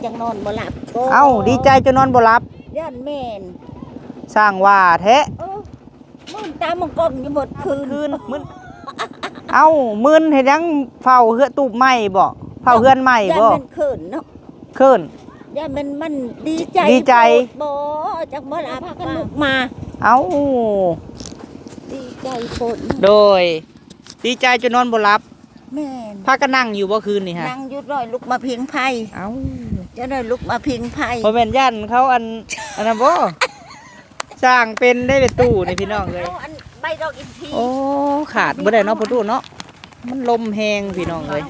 ຈັ່ງນອນບໍ່ຫຼັບ. ເອົ້າ ດີໃຈຈົນນອນບໍ່ຫຼັບ. ຢ້ານແມ່ນ. ຊ່າງວ່າແທ້. ເອີ ມື່ນຕາມັງກອງຢູ່ໝົດຄືນ. ຄືນ ມຶນ ເອົ້າ ມຶນເຮັດຫຍັງ? ເຝົ້າເຮືອນຕູບໃໝ່ບໍ? ເຝົ້າເຮືອນໃໝ່ບໍ? ຢ້ານແມ່ນເຂີນເນາະ. ເຂີນ. ຢ້ານແມ່ນມັນດີໃຈ. ດີໃຈ. ບໍ່ ຈັ່ງບໍ່ຫຼັບ ພາກັນລຸກມາ. ເອົ້າ ດີໃຈໂພດ. ໂດຍ ດີໃຈຈົນນອນບໍ່ຫຼັບ. ແມ່ນ. ພາກັນນັ່ງຢູ່ບໍ່ຄືນນີ້ຮະ? ນັ່ງຢູ່ ລອຍລຸກມາພິງໄຟ. ເອົ້າ ຈະໄດ້ລຸກມາພິງໄຟ. ບໍ່ແມ່ນຢ້ານເຂົາອັນ ອັນນັ້ນບໍ່? ສ້າງເປັນໄດ້ແມ່ຕູ້ນີ້ພີ່ນ້ອງເອີຍ. ເອົາອັນໃບດອກອິນທີ. ໂອ້ ຂາດບໍ່ໄດ້ເນາະພໍ່ຕູ້ເນາະ, ມັນລົມແຮງພີ່ນ້ອງເອີຍ.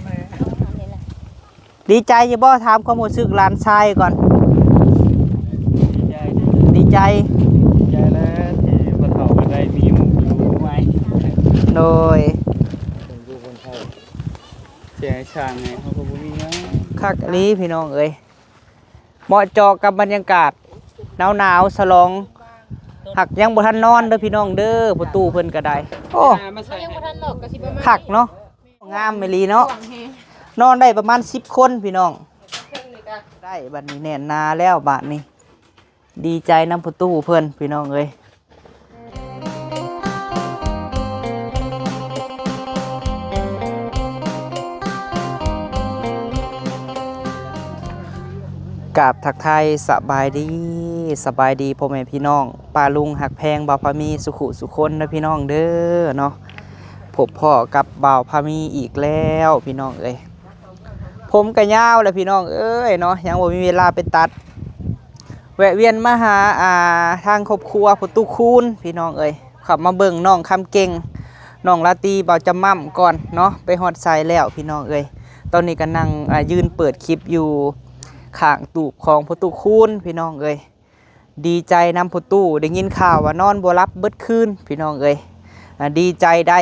ດີໃຈຢູ່ບໍ່? ຖາມຄວາມຮູ້ສຶກຫຼານຊາຍກ່ອນ. ດີໃຈ ດີໃຈ ດີໃຈແຫຼະທີ່ພໍ່ເຖົ້າກໍໄດ້ມີໝູ່ຢູ່ໃໝ່. ໂດຍ ເປັນຢູ່ຄົນເຖົ້າ ຊິໃຫ້ສ້າງໃຫ້ເຮົາກໍບໍ່ມີຫຍັງ. ຄັກອີ່ຫຼີພີ່ນ້ອງເອີຍ, ເໝາະເຈາະກັບບັນຍາກາດໜາວໆ ສະຫຼອງ. ຫາກຍັງບໍ່ທັນນອນເດີພີ່ນ້ອງເດີ, ພໍ່ຕູ້ເພິ່ນກໍໄດ້. ໂອ້ ຍັງບໍ່ທັນອອກກໍຊິປະມານ ຄັກເນາະ. ງາມອີ່ຫຼີເນາະ, ນອນໄດ້ປະມານສິບຄົນພີ່ນ້ອງ. ໄດ້ ບັດນີ້ແໜ້ນໜາແລ້ວ ບາດນີ້ ດີໃຈນຳພໍ່ຕູ້ເພິ່ນພີ່ນ້ອງເອີຍ. ກາບທັກທາຍສະບາຍດີ, ສະບາຍດີພໍ່ແມ່ພີ່ນ້ອງ ປ້າລຸງຮັກແພງ ບ່າວພາມີ ສຸຂຸສຸຄົນເດີພີ່ນ້ອງເດີເນາະ. ພົບພໍ້ກັບບ່າວພາມີອີກແລ້ວພີ່ນ້ອງເອີຍ. ຜົມກະຍາວແລ້ວພີ່ນ້ອງເອີຍເນາະ, ຍັງບໍ່ມີເວລາໄປຕັດ. ແວະວຽນມາຫາ ອ່າ ທາງຄອບຄົວພໍ່ຕູ້ຄູນພີ່ນ້ອງເອີຍ, ເຂົ້າມາເບິ່ງນ້ອງຄຳເກັ່ງ ນ້ອງລາຕີ ບ່າວຈຳໝ່ຳກ່ອນເນາະ. ໄປຮອດໃສແລ້ວພີ່ນ້ອງເອີຍ. ຕອນນີ້ກະນັ່ງ ອ່າ ຢືນເປີດຄລິບຢູ່ຂ້າງຕູບຂອງພໍ່ຕູ້ຄູນພີ່ນ້ອງເອີຍ. ດີໃຈນຳພໍ່ຕູ້, ໄດ້ຍິນຂ່າວວ່ານອນບໍ່ຫຼັບເບິດຄືນພີ່ນ້ອງເອີຍ. ອ່າ ດີໃຈໄດ້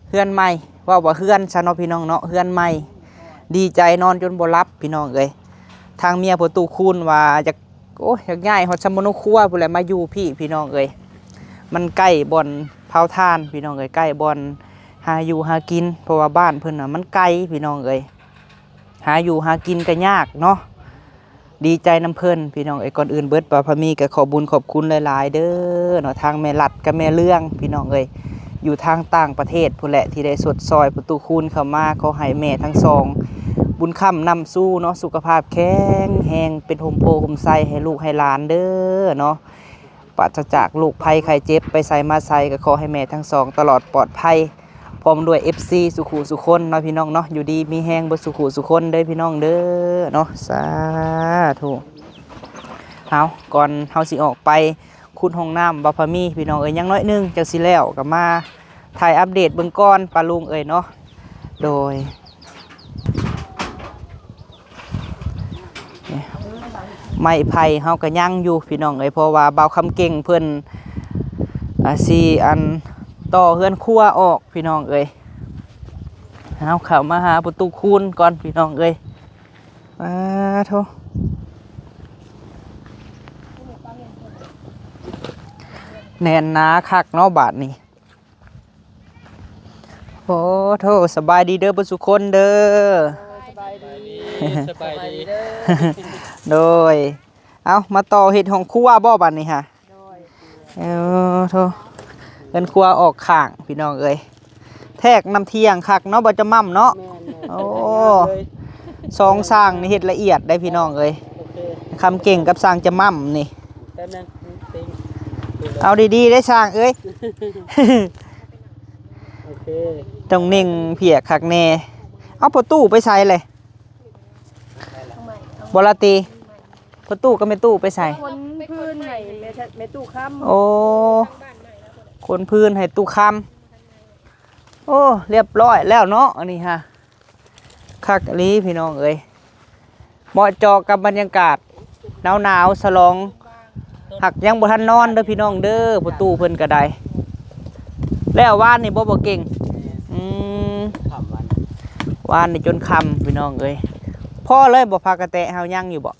ເຮືອນໃໝ່, ເວົ້າວ່າເຮືອນຊະເນາະພີ່ນ້ອງເນາະ, ເຮືອນໃໝ່. ດີໃຈນອນຈົນບໍ່ຫຼັບພີ່ນ້ອງເອີຍ. ທາງເມຍພໍ່ຕູ້ຄູນວ່າຢາກ ໂອ້ຍ ຢາກຍ້າຍຮອດຊຳມະໂນຄົວພຸ້ນແຫຼະ ມາຢູ່ພີ້ພີ່ນ້ອງເອີຍ. ມັນໃກ້ບ່ອນເຜົາຖ່ານພີ່ນ້ອງເອີຍ, ໃກ້ບ່ອນຫາຢູ່ຫາກິນ, ເພາະວ່າບ້ານເພິ່ນນະມັນໄກພີ່ນ້ອງເອີຍ. ຫາຢູ່ຫາກິນກໍຍາກເນາະ. ດີໃຈນຳເພິ່ນພີ່ນ້ອງເອີຍ. ກ່ອນອື່ນເບິດ ບ່າວພາມີກໍຂໍບຸນຂອບຄຸນຫຼາຍໆເດີເນາະ, ທາງແມ່ລັດກັບແມ່ເລື່ອງພີ່ນ້ອງເອີຍ, ຢູ່ທາງຕ່າງປະເທດພຸ້ນແຫຼະ ທີ່ໄດ້ຊົດຊ່ອຍພໍ່ຕູ້ຄູນເຂົ້າມາ. ຂໍໃຫ້ແມ່ທັງສອງບຸນຄ້ຳນຳຊູເນາະ, ສຸຂະພາບແຂງແຮງ ເປັນຮົ່ມໂພຮົ່ມໄຊໃຫ້ລູກໃຫ້ຫຼານເດີເນາະ. ປາສະຈາກໂລກໄພໄຂ້ເຈັບ, ໄປໃສມາໃສກໍຂໍໃຫ້ແມ່ທັງສອງຕະຫຼອດປອດໄພ ພ້ອມດ້ວຍເອັຟຊີສຸຂຸສຸຄົນເນາະພີ່ນ້ອງເນາະ. ຢູ່ດີມີແຮງເບິດສຸຂຸສຸຄົນເດີພີ່ນ້ອງເດີເນາະ, ສາທຸ. ເອົາ ກ່ອນເຮົາຊິອອກໄປຂຸດຮ່ອງນ້ຳບ່າວພາມີພີ່ນ້ອງເອີຍ, ຍັງໜ້ອຍໜຶ່ງຈັ່ງຊິແລ້ວ, ກໍມາຖ່າຍອັບເດດເບິ່ງກ່ອນປ້າລຸງເອີຍເນາະ. ໂດຍ ໄມ້ໄຜ່ເຮົາກໍຍັງຢູ່ພີ່ນ້ອງເອີຍ, ເພາະວ່າບ່າວຄຳເກັ່ງເພິ່ນ ອ່າ ຊິອັນ ຕໍ່ເຮືອນຄົວອອກພີ່ນ້ອງເອີຍ. ເຮົາເຂົ້າມາຫາປະຕູຄູນກ່ອນພີ່ນ້ອງເອີຍ. ປາໂທ ແໜ້ນໜາຄັກເນາະບາດນີ້. ໂອ້ໂທ ສະບາຍດີເດີເບິດສຸຄົນເດີ. ໂດຍ ສະບາຍດີ ສະບາຍດີເດີ. ໂດຍ ເອົາ ມາຕໍ່ເຮັດຫ້ອງຄົວບໍ່ບາດນີ້ຫະ? ໂດຍ ເອີ ໂທ ເຮືອນຄົວອອກຂ້າງພີ່ນ້ອງເອີຍ. ແທກນ້ຳທ່ຽງຄັກເນາະ ບໍ່ຈະໝ່ຳເນາະ. ແມ່ນໆ ໂອ້ ສອງຊ່າງນີ້ເຮັດລະອຽດໄດ໋ພີ່ນ້ອງເອີຍ. ໂອເຄ ຄຳເກັ່ງກັບຊ່າງຈະໝ່ຳນີ້. ແປັບໜຶ່ງ ເອົາດີໆ ໄດ້ຊ່າງເອີຍ. ໂອເຄ ຕ້ອງເໜັງພຽກຄັກແນ່. ເອົາ ພໍ່ຕູ້ໄປໃສແຫຼະ? ບໍ່ລາຕີ ພໍ່ຕູ້ກັບແມ່ຕູ້ໄປໃສ? ຂົນພື້ນໃຫ້ແມ່ ແມ່ຕູ້ຄຳ. ໂອ້ ຂົນພື້ນໃຫ້ຕູ້ຄຳ. ໂອ້ ລຽບຮ້ອຍແລ້ວເນາະ ອັນນີ້ຫະ. ຄັກອີ່ຫຼີພີ່ນ້ອງເອີຍ, ເໝາະເຈາະກັບບັນຍາກາດໜາວໆ ສະຫຼອງ. ຫາກຍັງບໍ່ທັນນອນເດີພີ່ນ້ອງເດີ, ພໍ່ຕູ້ເພິ່ນກໍໄດ້. ແລ້ວວານນີ້ບໍ່ ບໍ່ເກັ່ງ? ແມ່ນ. ອືມ ຄ່ຳວານ ວານນີ້ຈົນຄ່ຳພີ່ນ້ອງເອີຍ. ພໍເລີຍບໍ່ ຜັກກະແຕະເຮົາຍັງຢູ່ບໍ່?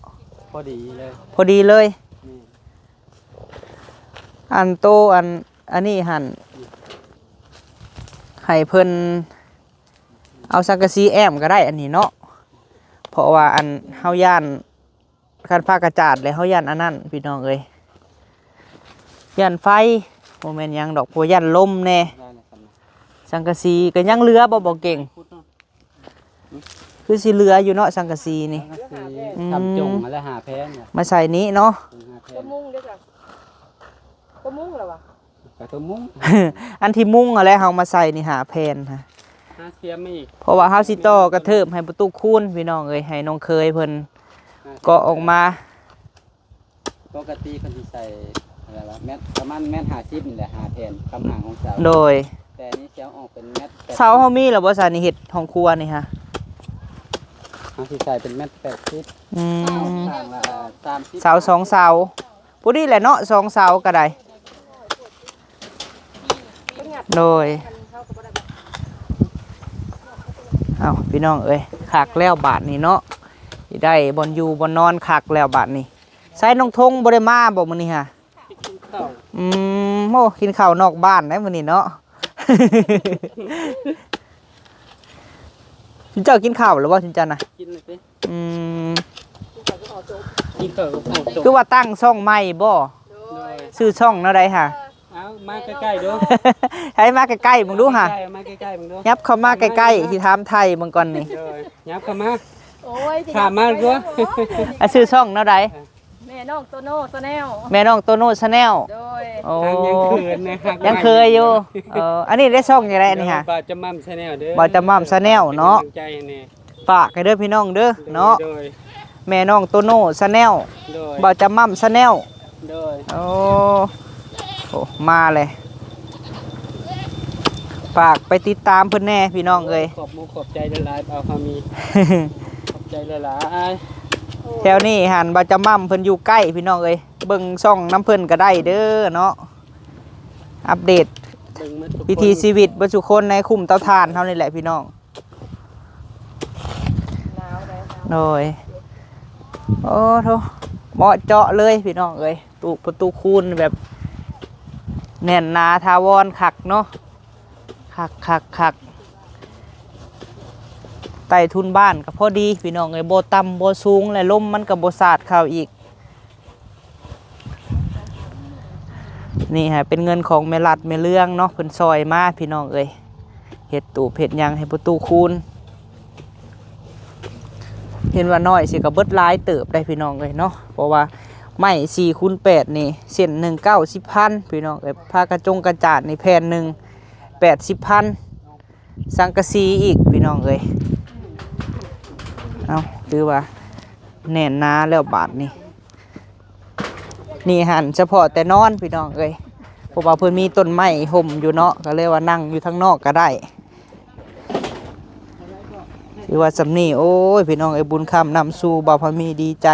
ພໍດີເລີຍ ພໍດີເລີຍ. ແມ່ນ. ອັນໂຕ ອັນ ອັນນີ້ຫັ້ນ ໃຫ້ເພິ່ນ ເອົາສັງກະສີແອ້ມກໍໄດ້ອັນນີ້ເນາະ, ເພາະວ່າອັນເຮົາຢ້ານ ຄັນຜ້າກະຈາດແລ້ວ ເຮົາຢ້ານອັນນັ້ນພີ່ນ້ອງເອີຍ ຢ້ານໄຟ ບໍ່ແມ່ນຫຍັງດອກ ເພາະຢ້ານລົມແດ່. ສັງກະສີກໍຍັງເຫຼືອບໍ່ ບໍ່ເກັ່ງ? ຄືຊິເຫຼືອຢູ່ເນາະ ສັງກະສີນີ້. ສັງກະສີ ອືມ ທຳຈົງຫັ້ນແຫຼະ ຫ້າແຜ່ນນະ ມາໃສ່ນີ້ເນາະ. ໂຕມຸງເດ້ ໂຕມຸງແລ້ວວະ? ກະໂຕມຸງ ອັນທີ່ມຸງຫັ້ນແຫຼະ ເຮົາມາໃສ່ນີ້ ຫ້າແຜ່ນ ຫາສຽມມາອີກ ເພາະວ່າເຮົາຊິຕໍ່ກະເທີບໃຫ້ປະຕູຄູນ ພີ່ນ້ອງເອີຍ ໃຫ້ນ້ອງເຂີຍເພິ່ນເກາະອອກມາ. ປົກກະຕິເພິ່ນຊິໃສ່ ເທົ່າໃດວະ ແມັດ ປະມານແມັດຫ້າສິບນີ້ແຫຼະ ຫ້າແຜ່ນ ຄຳຫາງຂອງເສົາ. ໂດຍ ແຕ່ນີ້ຊິເອົາອອກເປັນແມັດແປດສິບ. ເສົາເຮົາມີແລ້ວບໍ່ຊະນີ້ ເຮັດຫ້ອງຄົວນີ້ຫະ? ເຮົາຊິໃສ່ເປັນແມັດແປດສິບ. ອືມ ຂ້າງລະສາມສິບ. ເສົາສອງເສົາ ພໍດີແຫຼະເນາະ ສອງເສົາກໍໄດ້. ໂດຍ ເອົ້າ ພີ່ນ້ອງເອີຍ ຄັກແລ້ວບາດນີ້ເນາະ ຊິໄດ້ບ່ອນຢູ່ບ່ອນນອນຄັກແລ້ວບາດນີ້. ໃສນ້ອງທົງບໍ່ໄດ້ມາບໍ່ມື້ນີ້ຫະ? ກິນເຂົ້າ. ອືມ ໂອ້ ກິນເຂົ້ານອກບ້ານໄດ໋ມື້ນີ້ເນາະ. ຊຸມເຈົ້າກິນເຂົ້າແລ້ວບໍ່ ຊຸມເຈົ້ານະ? ກິນແລ້ວຕິ. ອືມ ກິນເຂົ້າກັບເຂົ້າຕົ້ມ. ຄືວ່າຕັ້ງຊ່ອງໃໝ່ບໍ່? ໂດຍ ຊື່ຊ່ອງແນວໃດຫະ? ເອົາ ມາໃກ້ໆດູ ໃຫ້ມາໃກ້ໆເບິ່ງດູຫະ. ໃກ້ໆ ມາໃກ້ໆເບິ່ງດູ ຫຍັບເຂົ້າມາໃກ້ໆ ຊິຖາມໄຖ່ເບິ່ງກ່ອນນີ້. ໂດຍ ຫຍັບເຂົ້າມາ. ໂອ້ຍ ຖາມມາດູ. ອ່ະ ຊື່ຊ່ອງແນວໃດ? ແມ່ນ້ອງໂຕໂນ Channel. ແມ່ນ້ອງໂຕໂນ Channel. ໂດຍ ໂອ້ ຍັງເຂີນນະ ຍັງເຂີນຢູ່. ເອີ ອັນນີ້ໄດ້ຊ່ອງຈັ່ງໃດອັນນີ້ຫະ? ບ່າວຈະໝ່ຳ Channel ເດີ ບ່າວຈະໝ່ຳ Channel ເນາະ. ເປັນກຳລັງໃຈໃຫ້ແດ່ ຝາກໃຫ້ເດີພີ່ນ້ອງເດີເນາະ. ໂດຍ ແມ່ນ້ອງໂຕໂນ Channel. ໂດຍ ບ່າວຈະໝ່ຳ Channel. ໂດຍ ໂອ້ ໂອ້ ມາເລີຍ ຝາກໄປຕິດຕາມເພິ່ນແດ່ພີ່ນ້ອງເອີຍ. ຂອບມຸກຂອບໃຈຫຼາຍໆ ບ່າວພາມີ ຂອບໃຈຫຼາຍໆ. ແຖວນີ້ຫັ້ນບ່າວຈະໝ່ຳເພິ່ນຢູ່ໃກ້ພີ່ນ້ອງເອີຍ ເບິ່ງຊ່ອງນຳເພິ່ນກໍໄດ້ເດີເນາະ. ອັບເດດ ເບິ່ງໝົດທຸກຄົນ ວິຖີຊີວິດເບິດສູ່ຄົນໃນຄຸ້ມເຕົາຖ່ານເຮົານີ້ແຫຼະພີ່ນ້ອງ. ໂດຍ ໂອ້ໂທ ເໝາະເຈາະເລີຍພີ່ນ້ອງເອີຍ ຕູປະຕູຄູນແບບແໜ້ນໜາຖາວອນຄັກເນາະ. ຄັກໆໆ ໃຕ້ທຸນບ້ານກໍພໍດີພີ່ນ້ອງເອີຍ ບໍ່ຕ່ຳບໍ່ສູງ ແລະ ລົມມັນກໍບໍ່ສາດເຂົ້າອີກ. ນີ້ຫະເປັນເງິນຂອງແມ່ລັດແມ່ເລື່ອງເນາະ ເພິ່ນຊ່ອຍມາພີ່ນ້ອງເອີຍ ເຮັດຕູບເຮັດຫຍັງໃຫ້ປະຕູຄູນ. ເຫັນວ່ານ້ອຍຊິກໍເບິດຫຼາຍເຕີບໄດ໋ພີ່ນ້ອງເອີຍເນາະ ເພາະວ່າໄມ້ສີ່ຄູນແປດນີ້ ເສັ້ນໜຶ່ງເກົ້າສິບພັນພີ່ນ້ອງເອີຍ. ຜ້າກະຈົງກະຈາດນີ້ແຜ່ນໜຶ່ງແປດສິບພັນ. ສັງກະສີອີກພີ່ນ້ອງເອີຍ. ເອົ້າ ຖືວ່າແໜ້ນໜາແລ້ວບາດນີ້. ນີ້ຫັ້ນສະເພາະແຕ່ນອນພີ່ນ້ອງເອີຍ ເພາະວ່າເພິ່ນມີຕົ້ນໄມ້ຮົ່ມຢູ່ເນາະ ກໍເລີຍວ່ານັ່ງຢູ່ທາງນອກກໍໄດ້. ຖືວ່າສ່ຳນີ້ ໂອ້ຍ ພີ່ນ້ອງເອີຍ ບຸນຄ້ຳນຳສູ່ ບ່າວພາມີດີໃຈ.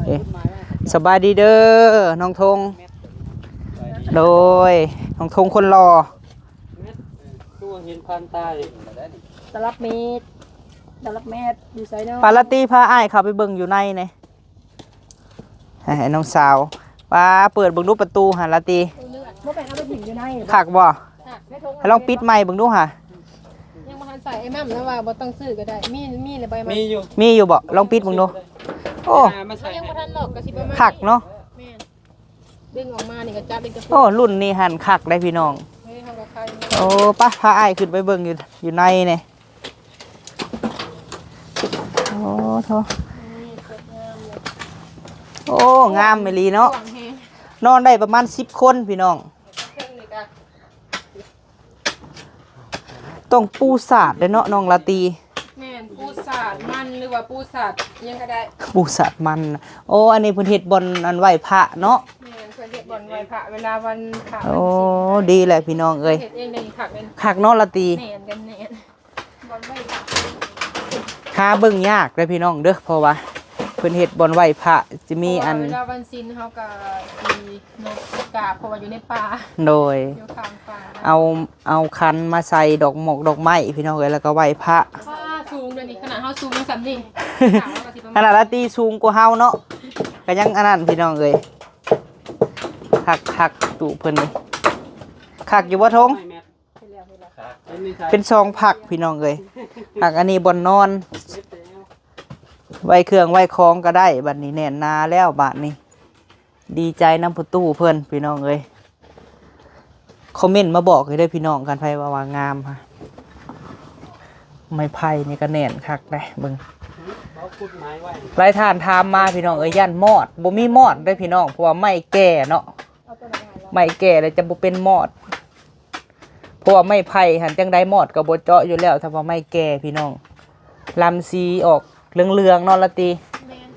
ເອີ ສະບາຍດີເດີນ້ອງທົງ. ໂດຍ ນ້ອງທົງຄົນຫຼໍ່ ຕົວເຫັນຜ່ານຕາ. ຕະລັບເມດ ຕະລັບແມດ ຢູ່ໃສເນາະ? ປາລາຕີ ພາອ້າຍເຂົ້າໄປເບິ່ງຢູ່ໃນແດ່. ໃຫ້ນ້ອງສາວ ປາເປີດເບິ່ງດູປະຕູຫັ້ນລາຕີ. ບໍ່ແມ່ນເອົາໄປຖິ້ມຢູ່ໃນ ຄັກບໍ່? ຄັກ. ໃຫ້ລອງປິດໃໝ່ເບິ່ງດູຫາ. ຍັງບໍ່ທັນໃສ່ ໄອ້ໝ່ຳລາວວ່າບໍ່ຕ້ອງຊື້ກໍໄດ້ ມີ ມີແລ້ວໃບມັນ ມີຢູ່ ມີຢູ່ບໍ່? ລອງປິດເບິ່ງດູ. ໂອ້ ຍັງບໍ່ທັນລອກກໍຊິປະມານ ຄັກເນາະ. ແມ່ນ ດຶງອອກມານີ້ກໍຈັບເປັນກະປຸກ. ໂອ້ ລຸ້ນນີ້ຫັ້ນຄັກໄດ໋ພີ່ນ້ອງ. ເອີ ເຮົາກໍຂາຍ. ໂອ້ ປະ ພາອ້າຍຂຶ້ນໄປເບິ່ງຢູ່ ຢູ່ໃນນີ້. ໂອ້ໂທ ໂອ້ ງາມອີ່ຫຼີເນາະ. ນອນໄດ້ປະມານສິບຄົນພີ່ນ້ອງ. ຕ້ອງປູສາດເດ້ເນາະ ນ້ອງລາຕີ. ແມ່ນ ປູສາດມັນ ຫຼືວ່າປູສາດຫຍັງກໍໄດ້ ປູສາດມັນ. ໂອ້ ອັນນີ້ເພິ່ນເຮັດບ່ອນອັນໄຫວ້ພະເນາະ. ແມ່ນ ເພິ່ນເຮັດບ່ອນໄຫວ້ພະເວລາວັນພະ. ໂອ້ ວັນສິນ ດີແຫຼະພີ່ນ້ອງເອີຍ ເຮັດເອງເດ້ ຄັກເດ້ ຄັກເນາະລາຕີ. ແມ່ນກັນ ແມ່ນ ບ່ອນໄຫວ້ພະ ຫາເບິ່ງຍາກເດ້ພີ່ນ້ອງເດີ ເພາະວ່າເພິ່ນເຮັດບ່ອນໄຫວ້ພະ ຈະມີອັນ ເພາະວ່າເວລາວັນສິນເຮົາກໍຊິ ເນາະ ກາບ ເພາະວ່າຢູ່ໃນປ່າ. ໂດຍ ຢູ່ຂ້າງປ່າ. ເອົາ ເອົາຂັນມາໃສ່ດອກໝອກດອກໄມ້ພີ່ນ້ອງເອີຍ ແລ້ວກໍໄຫວ້ພະ. ວ້າ ສູງ ດຽວນີ້ຂະໜາດເຮົາສູງຍັງສ່ຳນີ້ ຂະໜາດລາຕີສູງກວ່າເຮົາເນາະ ກໍຍັງອັນນັ້ນພີ່ນ້ອງເອີຍ. ຄັກໆ ຕູ້ເພິ່ນນີ້ ຄັກຢູ່ບໍ່ທົງ? ເປັນສອງພັກພີ່ນ້ອງເອີຍ ພັກອັນນີ້ບ່ອນນອນ. ໄວ້ເຄື່ອງໄວ້ຂອງກໍໄດ້ ບັດນີ້ແໜ້ນໜາແລ້ວ ບາດນີ້ ດີໃຈນຳພໍ່ຕູ້ເພິ່ນ ພີ່ນ້ອງເອີຍ. ຄອມເມັນມາບອກໃຫ້ເດີພີ່ນ້ອງ ຄັນໃຜວ່າວ່າງາມ ໄມ້ໄຜ່ນີ້ກໍແໜ້ນຄັກເດ້ ເບິ່ງ. ຫຼາຍທ່ານຖາມມາພີ່ນ້ອງເອີຍ ຢ້ານມອດ ບໍ່ມີມອດເດ້ພີ່ນ້ອງ ເພາະວ່າໄມ້ແກ່ເນາະ ໄມ້ແກ່ແລ້ວຈະບໍ່ເປັນມອດ ເພາະວ່າໄມ້ໄຜ່ຫັ້ນ ຈັ່ງໃດມອດກໍບໍ່ເຈາະຢູ່ແລ້ວ ຖ້າວ່າໄມ້ແກ່ພີ່ນ້ອງ. ລຳສີອອກເຫຼືອງໆເນາະລະຕີ. ແມ່ນ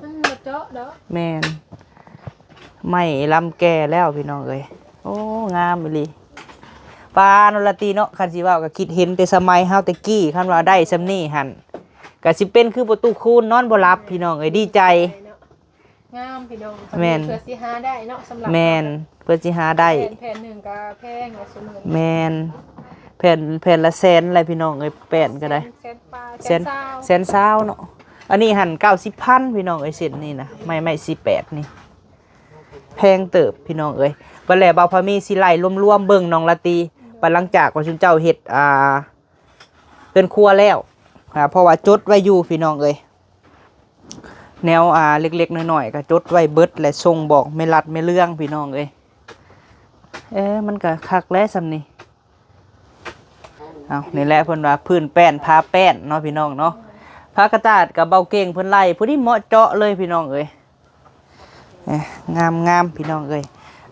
ມັນບໍ່ເຈາະດອກ. ແມ່ນ ໄມ້ລຳແກ່ແລ້ວພີ່ນ້ອງເອີຍ. ໂອ້ ງາມອີ່ຫຼີ. ປາ ນ້ອງລະຕີເນາະ ຄັນຊິເວົ້າກໍຄິດເຫັນແຕ່ສະໄໝເຮົາແຕ່ກີ້ ຄັນວ່າໄດ້ສ່ຳນີ້ຫັ້ນ ກໍຊິເປັນຄືປະຕູຄູນ ນອນບໍ່ຫຼັບພີ່ນ້ອງເອີຍ ດີໃຈ. ງາມພີ່ນ້ອງ. ແມ່ນ ເພື່ອຊິຫາໄດ້ເນາະ ສຳລັບ ແມ່ນ ເພື່ອຊິຫາໄດ້ ແຜ່ນ ແຜ່ນໜຶ່ງກໍແພງແລ້ວຊຸມື້ນີ້. ແມ່ນ ແຜ່ນ ແຜ່ນລະແສນແຫຼະພີ່ນ້ອງເອີຍ ແປ້ນກໍໄດ້ ແສນ ແສນປາຍ ແສນ ແສນຊາວ ແສນຊາວເນາະ. ອັນນີ້ຫັ້ນເກົ້າສິບພັນພີ່ນ້ອງເອີຍ ເສັ້ນນີ້ນະ ໄມ້ ໄມ້ສີ່ແປດນີ້ ແພງເຕີບພີ່ນ້ອງເອີຍ. ບັດແລ້ວບ່າວພາມີຊິໄລ່ລວມໆເບິ່ງນ້ອງລະຕີ ບັດຫຼັງຈາກວ່າຊຸມເຈົ້າເຮັດ ອ່າ ເຮືອນຄົວແລ້ວ ອ່າ ເພາະວ່າຈົດໄວ້ຢູ່ພີ່ນ້ອງເອີຍ ແນວ ອ່າ ເລັກໆນ້ອຍໆກໍຈົດໄວ້ເບິດ ແລະ ສົ່ງບອກແມ່ລັດແມ່ເລື່ອງພີ່ນ້ອງເອີຍ. ເອີ ມັນກໍຄັກແຫຼະສ່ຳນີ້. ເອົາ ນີ້ແຫຼະເພິ່ນວ່າພື້ນແປ້ນ ຜ້າແປ້ນເນາະພີ່ນ້ອງເນາະ. ຜ້າກະຕາດກັບເບົາເກັ່ງເພິ່ນໄລ່ ພໍດີເໝາະເຈາະເລີຍພີ່ນ້ອງເອີຍ. ເອີ ງາມໆ ພີ່ນ້ອງເອີຍ.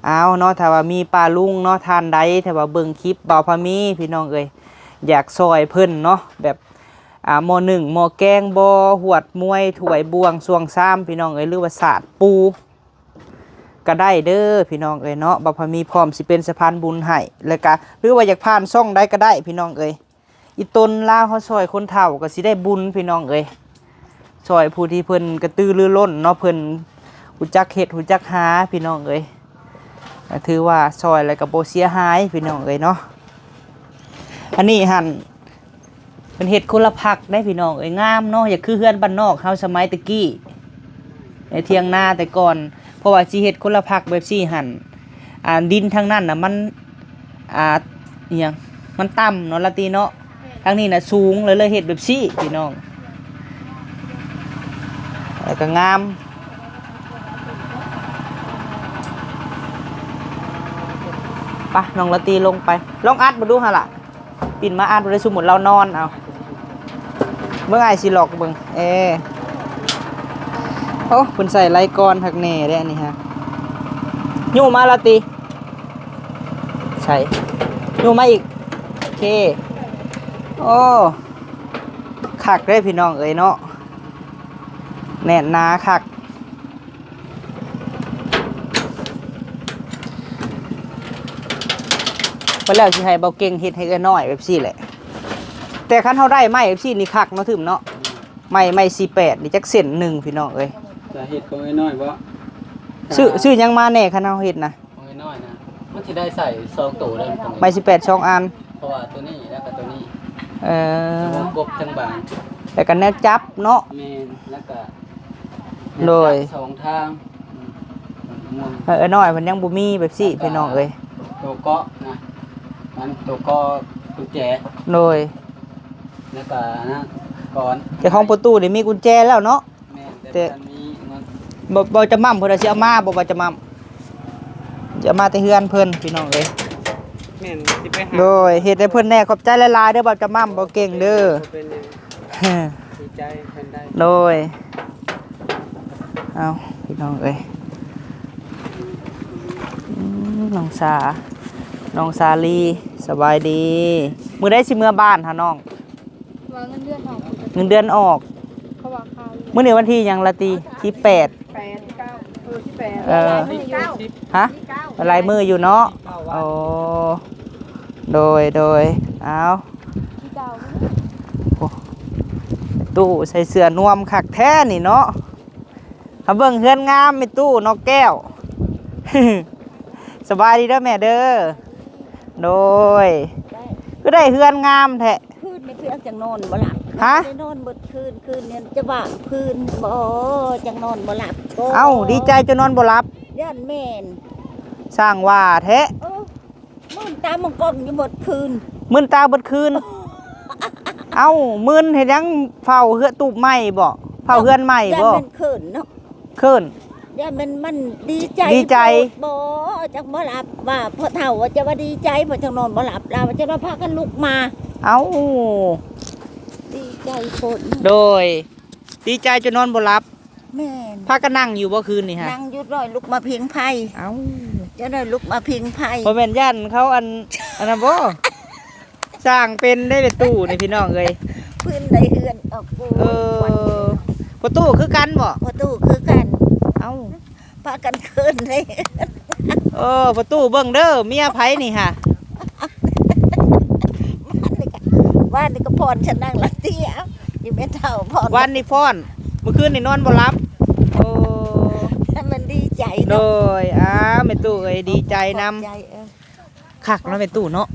ເອົາເນາະ ຖ້າວ່າມີປ້າລຸງເນາະ ທ່ານໃດ ຖ້າວ່າເບິ່ງຄລິບບ່າວພາມີພີ່ນ້ອງເອີຍ ຢາກຊ່ອຍເພິ່ນເນາະ ແບບ ອ່າ ໝໍ້ໜຶ້ງ ໝໍ້ແກງບໍ ຫວດມວຍ ຖ້ວຍບ່ວງ ຊ່ວງຊາມ ພີ່ນ້ອງເອີຍ ຫຼືວ່າສາດປູ ກໍໄດ້ເດີພີ່ນ້ອງເອີຍເນາະ. ບ່າວພາມີພ້ອມຊິເປັນສະພານບຸນໃຫ້ ແລ້ວກະ ຫຼືວ່າຢາກຜ່ານຊ່ອງໃດກໍໄດ້ພີ່ນ້ອງເອີຍ. ອີ່ຕົນລາວເຮົາຊ່ອຍຄົນເຖົ້າກໍຊິໄດ້ບຸນພີ່ນ້ອງເອີຍ ຊ່ອຍຜູ້ທີ່ເພິ່ນກະຕືລືລົ້ນເນາະ ເພິ່ນຮູ້ຈັກເຮັດຮູ້ຈັກຫາພີ່ນ້ອງເອີຍ ກໍຖືວ່າຊ່ອຍແລ້ວກໍບໍ່ເສຍຫາຍພີ່ນ້ອງເອີຍເນາະ. ອັນນີ້ຫັ້ນເພິ່ນເຮັດຄົນລະພັກໄດ໋ພີ່ນ້ອງເອີຍ ງາມເນາະ ຢາກຄືເຮືອນບ້ານນອກເຮົາສະໄໝແຕ່ກີ້ ໃນຖຽງນາແຕ່ກ່ອນ ເພາະວ່າຊິເຮັດຄົນລະພັກແບບຊີ້ຫັ້ນ ອ່າ ດິນທາງນັ້ນນະມັນ ອ່າ ອີ່ຫຍັງ ມັນຕ່ຳເນາະລະຕີເນາະ ທາງນີ້ນະສູງ ເລີຍ ເລີຍເຮັດແບບຊີ້ພີ່ນ້ອງ ແລ້ວກໍງາມ. ໄປ ນ້ອງລະຕີລົງໄປ ລອງອັດເບິ່ງດູຫັ້ນລະ. ປິ່ນມາອັດບໍ່ໄດ້ ສົມມຸດລາວນອນເອົາ ເບິ່ງອ້າຍຊິລັອກເບິ່ງ ເອ ໂອ້ ເພິ່ນໃສ່ໄລກອນຄັກແນ່ເດ້ອັນນີ້ຮະ. ຍູ້ມາລະຕິ ໃສ່ ຍູ້ມາອີກ ໂອເຄ ໂອ້ ຄັກເດ້ພີ່ນ້ອງເອີຍເນາະ ແໜ້ນໜາຄັກ. ບັດແລ້ວຊິໃຫ້ເບົາເກັ່ງເຮັດໃຫ້ເອື້ອຍນ້ອຍແບບຊີ້ແຫຼະ ແຕ່ຄັນເຮົາໄດ້ໄມ້ແບບຊີ້ນີ້ຄັກເນາະ ຖືມເນາະ ໄມ້ ໄມ້ສີ່ແປດນີ້ຈັກເສັ້ນໜຶ່ງພີ່ນ້ອງເອີຍ ຈະເຮັດຂອງເອື້ອຍນ້ອຍບໍ່? ຊື້ ຊື້ຫຍັງມາແດ່ຄັນເຮົາເຮັດນະ? ຂອງເອື້ອຍນ້ອຍນະ ມັນຊິໄດ້ໃສ່ສອງໂຕເດ້ ໄມ້ສີ່ແປດສອງອັນ ເພາະວ່າໂຕນີ້ແລ້ວກໍໂຕນີ້ ເອີ ທັງກົບທັງບານ ແລ້ວກໍແນວຈັບເນາະ ແມ່ນ ແລ້ວກໍ ໂດຍ ສອງທາງ ອືມ ເອີ ເອື້ອຍນ້ອຍເພິ່ນຍັງບໍ່ມີແບບຊີ້ພີ່ນ້ອງເອີຍ ໂຕເກາະນະ ອັນໂຕເກາະກຸນແຈ ໂດຍ ແລ້ວກໍອັນນັ້ນກ່ອນ ແຕ່ຂອງປະຕູນີ້ມີກຸນແຈແລ້ວເນາະ ແມ່ນ ແຕ່ ແຕ່ບໍ່ທັນມີເງິນ ບໍ່ ບໍ່ຈຳໝ່ຳເພິ່ນວ່າຊິເອົາມາບໍ່ ບໍ່ຈຳໝ່ຳ ຊິເອົາມາແຕ່ເຮືອນເພິ່ນພີ່ນ້ອງເອີຍ ແມ່ນ ຊິໄປຫາ ໂດຍ ເຮັດໃຫ້ເພິ່ນແດ່ ຂອບໃຈຫຼາຍໆເດີ ບໍ່ຈຳໝ່ຳ ບໍ່ເກັ່ງເດີ ບໍ່ເປັນຫຍັງ ດີໃຈເພິ່ນໄດ້ ໂດຍ ເອົາ ພີ່ນ້ອງເອີຍ ອືມ ນ້ອງສາ ນ້ອງສາລີ ສະບາຍດີ ມື້ໃດຊິເມືອບ້ານຫານ້ອງ? ວ່າເງິນເດືອນອອກ ເງິນເດືອນອອກ ເຂົາວ່າຂ່າວຢູ່ ມື້ນີ້ວັນທີຫຍັງລະຕິ? ທີແປດ ແປດ ເກົ້າ ເອີ ທີແປດ ເອີ ຮະ? ຫຼາຍມື້ຢູ່ເນາະ ໂອ້ ໂດຍ ໂດຍ ເອົາ ໂອ້ ຕູ້ໃສ່ເສື້ອນວມຄັກແທ້ນີ້ເນາະ ເຮົາເບິ່ງເຮືອນງາມແມ່ຕູ້ ນ້ອງແກ້ວ ສະບາຍດີເດີແມ່ເດີ ໂດຍ ຄືໄດ້ເຮືອນງາມແທ້ ຄືນນີ້ຄືເອົາຈັກນອນບໍ່ຫຼັບ ຮະ? ໄດ້ນອນເບິດຄືນ ຄືນນີ້ຈະວ່າງຄືນບໍ່ ຈັກນອນບໍ່ຫຼັບ ເອົ້າ ດີໃຈຈົນນອນບໍ່ຫຼັບ ຢ້ານແມ່ນ ຊ່າງວ່າແທ້ ເອີ ມື່ນຕາມັງກອງຢູ່ເບິດຄືນ ມື່ນຕາເບິດຄືນ ເອົ້າ ມື່ນເຮັດຫຍັງ ເຝົ້າເຮືອຕູບໄມ້ບໍ? ເຜົາເຮືອນໃໝ່ບໍ່? ຢ້ານແມ່ນເຂີນເນາະ ເຂີນ ຢ້ານແມ່ນມັນດີໃຈ ດີໃຈ ໂພດບໍ່ ຈັກບໍ່ຫຼັບ ວ່າພໍ່ເຖົ້າວ່າຈະວ່າດີໃຈ ເພິ່ນຈັ່ງນອນບໍ່ຫຼັບ ລາວວ່າຈະວ່າພາກັນລຸກມາ ເອົ້າ ດີໃຈໂພດເນາະ ໂດຍ ດີໃຈຈົນນອນບໍ່ຫຼັບ ແມ່ນ ພາກັນນັ່ງຢູ່ບໍ່ຄືນນີ້ຫະ? ນັ່ງຢູ່ ລອຍລຸກມາພິງໄຟ ເອົ້າ ຈະໄດ້ລຸກມາພິງໄຟ ບໍ່ແມ່ນຢ້ານເຂົາອັນ ອັນນັ້ນບໍ່? ສ້າງເປັນໄດ້ແມ່ຕູ້ນີ້ພີ່ນ້ອງເອີຍ ພື້ນໄດ້ເຮືອນອອກໂກ ເອີ ພໍ່ຕູ້ຄືກັນບໍ່? ພໍ່ຕູ້ຄືກັນ ເອົ້າ ພາກັນເຂີນເດ້ ເອີ ພໍ່ຕູ້ເບິ່ງເດີ ເມຍໃຜນີ້ຫະ? ວານນີ້ກະ ວານນີ້ກະພອນຊະນັງລະຕິ ເອົ້າ ອີແມ່ເຖົ້າພອນ ວານນີ້ພອນ ມື້ຄືນນີ້ນອນບໍ່ຫຼັບ ໂອ້ ມັນດີໃຈເນາະ ໂດຍ ອ້າ ແມ່ຕູ້ເອີຍ ດີໃຈນຳ ຂອບໃຈ ເອີ ຄັກເນາະແມ່ຕູ້ເນາະ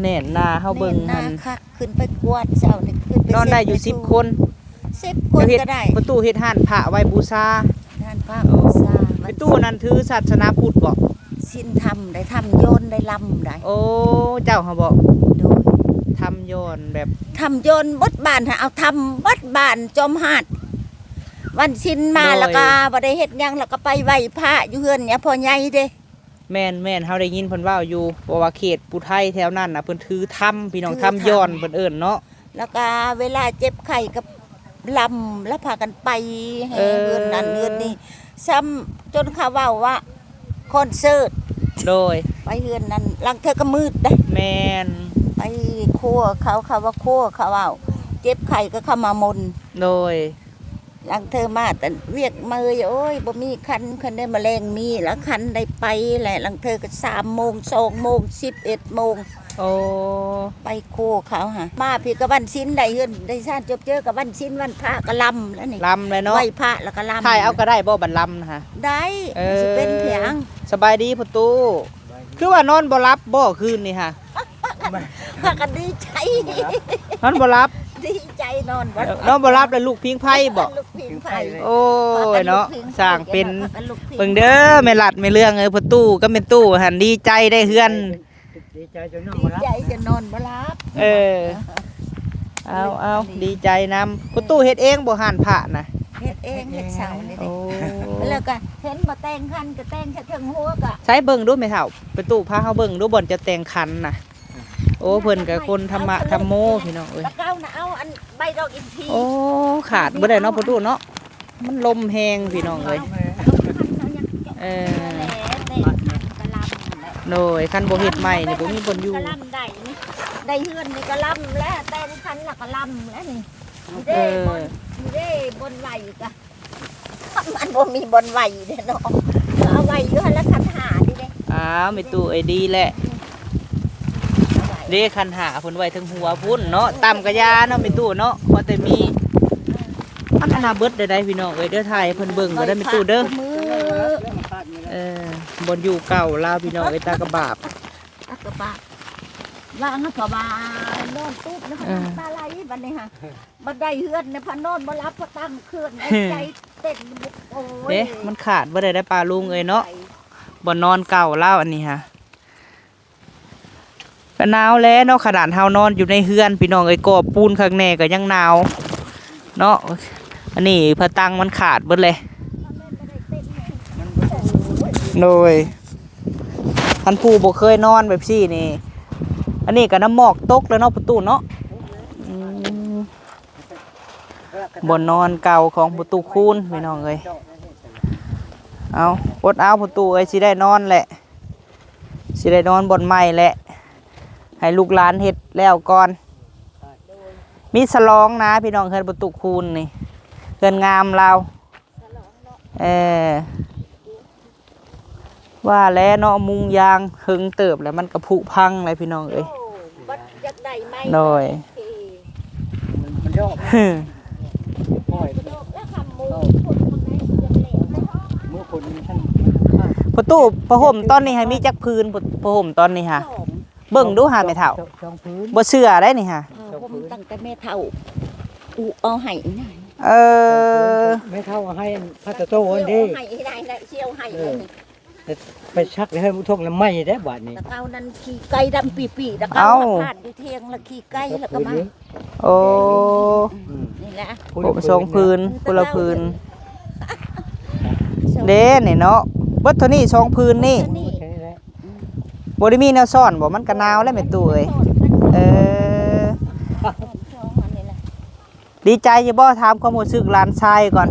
ແໜ້ນໜາ ເຮົາເບິ່ງຫັ້ນ ແໜ້ນໜາຄັກ ຂຶ້ນໄປກວາດເຊົ້ານີ້ ຂຶ້ນໄປ ນອນໄດ້ຢູ່ສິບຄົນ ສິບຄົນກະໄດ້ ພໍ່ຕູ້ເຮັດຮ້ານພະໄວ້ບູຊາ ຮ້ານພະບູຊາ ແມ່ຕູ້ນັ້ນຖືສາສະໜາພຸດບໍ່? ສິນທຳໄດ໋ ທຳຍ້ອນໄດ໋ ລຳໄດ໋ ໂອ້ ເຈົ້າຫະບໍ່? ໂດຍ ທຳຍ້ອນແບບ ທຳຍ້ອນເບິດບ້ານຫະ ເອົາທຳເບິດບ້ານຈອມຫາດ ວັນສິນມາ ໂດຍ ລະກະບໍ່ໄດ້ເຮັດຫຍັງ ລະກະໄປໄຫວ້ພະຢູ່ເຮືອນຍາພໍ່ໃຫຍ່ເດ້ ແມ່ນໆ ເຮົາໄດ້ຍິນເພິ່ນເວົ້າຢູ່ ເພາະວ່າເຂດຜູ້ໄທແຖວນັ້ນນະ ເພິ່ນຖືທຳ ພີ່ນ້ອງ ຖືທຳ ທຳຍ້ອນເພິ່ນເອີ້ນເນາະ ລະກະເວລາເຈັບໄຂ້ກະລຳ ລະພາກັນໄປແຫ່ ເອີ ເຮືອນນັ້ນເຮືອນນີ້ ຊ້ຳຈົນເຂົາເວົ້າວ່າຄອນເສີດ ໂດຍ ໄປເຮືອນນັ້ນ ລາງເທື່ອກະມືດເດ້ ແມ່ນ ໄປຄົວເຂົາ ເຂົາວ່າຄົວ ເຂົາເວົ້າ ເຈັບໄຂ້ກະເຂົາມາມົນ ໂດຍ ລາງເທື່ອມາແຕ່ວຽກເມີຍ ໂອ້ຍ ບໍ່ມີຄັນ ຄັນໄດ້ມາແລງມີລະຄັນໄດ້ໄປແຫຼະ ລາງເທື່ອກະສາມໂມງ ສອງໂມງ ສິບເອັດໂມງ ໂອ້ ໄປໂຄເຂົາຫາ ມາພີ້ກະວັນສິນໄດ້ເຮືອນໄດ້ຊານຈົບເຈີ ກະວັນສິນວັນພະກະລຳແລ້ວນີ້ ລຳແລ້ວເນາະ ໄຫວ້ພະລະກະລຳ ຖ່າຍເອົາກະໄດ້ບໍ່ ບັດລຳນະຫະ? ໄດ້ ເອີ ມັນຊິເປັນຫຍັງ ສະບາຍດີພໍ່ຕູ້ ຄືວ່ານອນບໍ່ຫຼັບບໍ່ຄືນນີ້ຫະ? ພາກັນດີໃຈ ນອນບໍ່ຫຼັບ ດີໃຈນອນບໍ່ຫຼັບ ນອນບໍ່ຫຼັບແລ້ວລຸກພິງໄຟບໍ່? ລຸກພິງໄຟ ໂອ້ຍເນາະ ພາກັນລຸກພິງໄຟ ສ້າງເປັນ ພາກັນລຸກພິງ ເບິ່ງເດີ ແມ່ລັດແມ່ເລື່ອງເອີຍ ພໍ່ຕູ້ກັບແມ່ຕູ້ຫັ້ນດີໃຈໄດ້ເຮືອນ ດີໃຈຈົນນອນບໍ່ຫຼັບ ດີໃຈຈົນນອນບໍ່ຫຼັບ ເອີ ເອົາໆ ດີໃຈນຳ ພໍ່ຕູ້ເຮັດເອງບໍ່ຮ້ານພະນະ? ເຮັດເອງ ເຮັດເສົານີ້ ໂອ້ ແລ້ວກະເຫັນບໍ່ແຕ່ງຂັນກະແຕ່ງແຕ່ເທິງຫົວກະ ໃສເບິ່ງດູແມ່ເຖົ້າ ປະຕູພາເຮົາເບິ່ງດູ ບ່ອນຈະແຕ່ງຂັນນະ ໂອ້ ເພິ່ນກະຄົນທຳມະທຳໂມພີ່ນ້ອງເອີຍ ແລ້ວເກົ່ານະເອົາອັນໃບດອກອິນທີ ໂອ້ ຂາດບໍ່ໄດ້ເນາະ ປະຕູເນາະ ມັນລົມແຮງພີ່ນ້ອງເອີຍ ເອີ ໂດຍ ຄັນບໍ່ເຮັດໃໝ່ນີ້ບໍ່ມີບ່ອນຢູ່ ກະລຳໄດ້ນີ້ ໄດ້ເຮືອນນີ້ກະລຳແລ້ວ ແຕ່ງຂັນລະກະລຳແລ້ວນີ້ ເອີ ນີ້ເດ້ ນີ້ເດ້ບ່ອນໄຫວ້ກະ ມັນບໍ່ມີບ່ອນໄຫວ້ເດ້ເນາະ ເອົາໄຫວ້ຢູ່ຫັ້ນລະ ຂັນຫ້ານີ້ເດ້ ອ້າວ ແມ່ຕູ້ເອີຍ ດີແຫຼະ ເດ້ ຂັນຫ້າເພິ່ນໄວ້ເທິງຫົວພຸ້ນເນາະ ຕ່ຳກະຢ່າເນາະ ແມ່ຕູ້ເນາະ ພໍແຕ່ມີ ມັນອັນນາເບິດໄດ້ໃດພີ່ນ້ອງເອີຍ ດຽວຖ່າຍໃຫ້ເພິ່ນເບິ່ງກໍໄດ້ແມ່ຕູ້ເດີ ເອີ ບ່ອນຢູ່ເກົ່າລາວພີ່ນ້ອງເອີຍ ຕາກະບາບ ຕາກະບາບ ວ່າງນະ ເພາະວ່ານອນຕຸບນະ ເອີ ນ້ຳຕາໄຫຼບັດນີ້ຫະ ບັດໄດ້ເຮືອນນະ ພັດນອນບໍ່ຫຼັບ ພັດຕັ້ງເຄື່ອນ ໃຈເຕັ້ນ ໂອ້ຍ ເດ້ ມັນຂາດບໍ່ໄດ້ໄດ໋ ປ້າລຸງເອີຍເນາະ ບ່ອນນອນເກົ່າລາວອັນນີ້ຫະ ກະໜາວແຫຼະເນາະ ຂະໜາດເຮົານອນຢູ່ໃນເຮືອນພີ່ນ້ອງເອີຍ ກໍ່ປູນຄັກແນ່ກະຍັງໜາວເນາະ ອັນນີ້ພະຕັ່ງມັນຂາດເບິດເລີຍ ໂດຍ ຄັນຜູ້ບໍ່ເຄີຍນອນແບບຊີ້ນີ້ ອັນນີ້ກະນ້ຳໝອກຕົກແລ້ວເນາະ ປະຕູເນາະ ອືມ ບ່ອນນອນເກົ່າຂອງປະຕູຄູນພີ່ນ້ອງເອີຍ ເອົາ ອົດເອົາປະຕູເອີຍ ຊິໄດ້ນອນແຫຼະ ຊິໄດ້ນອນບ່ອນໃໝ່ແຫຼະ ໃຫ້ລູກຫຼານເຮັດແລ້ວກ່ອນ ມີສະຫຼອງນະພີ່ນ້ອງ ເຮືອນປະຕູຄູນນີ້ ເຮືອນງາມລາວ ເອີ ວ່າແລ້ວເນາະ ມຸງຢາງເຫິງເຕີບແລ້ວ ມັນກະຜຸພັງແລ້ວພີ່ນ້ອງເອີຍ ໂອ້ ບັດຢາກໄດ້ໃໝ່ ໂດຍ ມັນ ມັນດອກ ໂອ້ຍ ແລ້ວຄຳໂມງຄົນທາງໃດຊິຢາກແລ້ວ ມື້ຄົນມັນທັງ ປະຕູ ຜ້າຫົ່ມຕອນນີ້ໃຫ້ມີຈັກຜືນ ຜ້າຫົ່ມຕອນນີ້ຫະ ສອງ ເບິ່ງດູຫາແມ່ເຖົ້າ ສອງ ສອງຜືນ ບໍ່ເຊື່ອໄດ໋ນີ້ຫະ ຜ້າຫົ່ມຕັ້ງແຕ່ແມ່ເຖົ້າ ອຸເອົາໃຫ້ນະ ເອີ ແມ່ເຖົ້າເອົາໃຫ້ອັນ ພາຕະໂຕອັນເດ້ ເອົາໃຫ້ນາຍນະ ຊິເອົາໃຫ້ ເອີ ໄປຊັກໃຫ້ຜູ້ທົງນຳໃໝ່ເດ້ບາດນີ້ ຕະເກົ່ານັ້ນຂີ້ໄກ່ດຳປີໆ ຕະເກົ່າ ເອົ້າ ຜ່ານຢູ່ທຽງລະຂີ້ໄກ່ລະກະມາ ໂອ້ ອືມ ນີ້ ນະ ຜົມສອງຜືນ ຄົນລະຜືນ ເດ້ນີ້ເນາະ ເບິດເທົ່ານີ້ສອງຜືນນີ້ ບໍ່ໄດ້ມີແນວຊ້ອນບໍ່? ມັນກະໜາວແລ້ວແມ່ຕູ້ເອີຍ. ເອີ ດີໃຈຢູ່ບໍ່? ຖາມຄວາມຮູ້ສຶກຫຼານຊາຍກ່ອນ.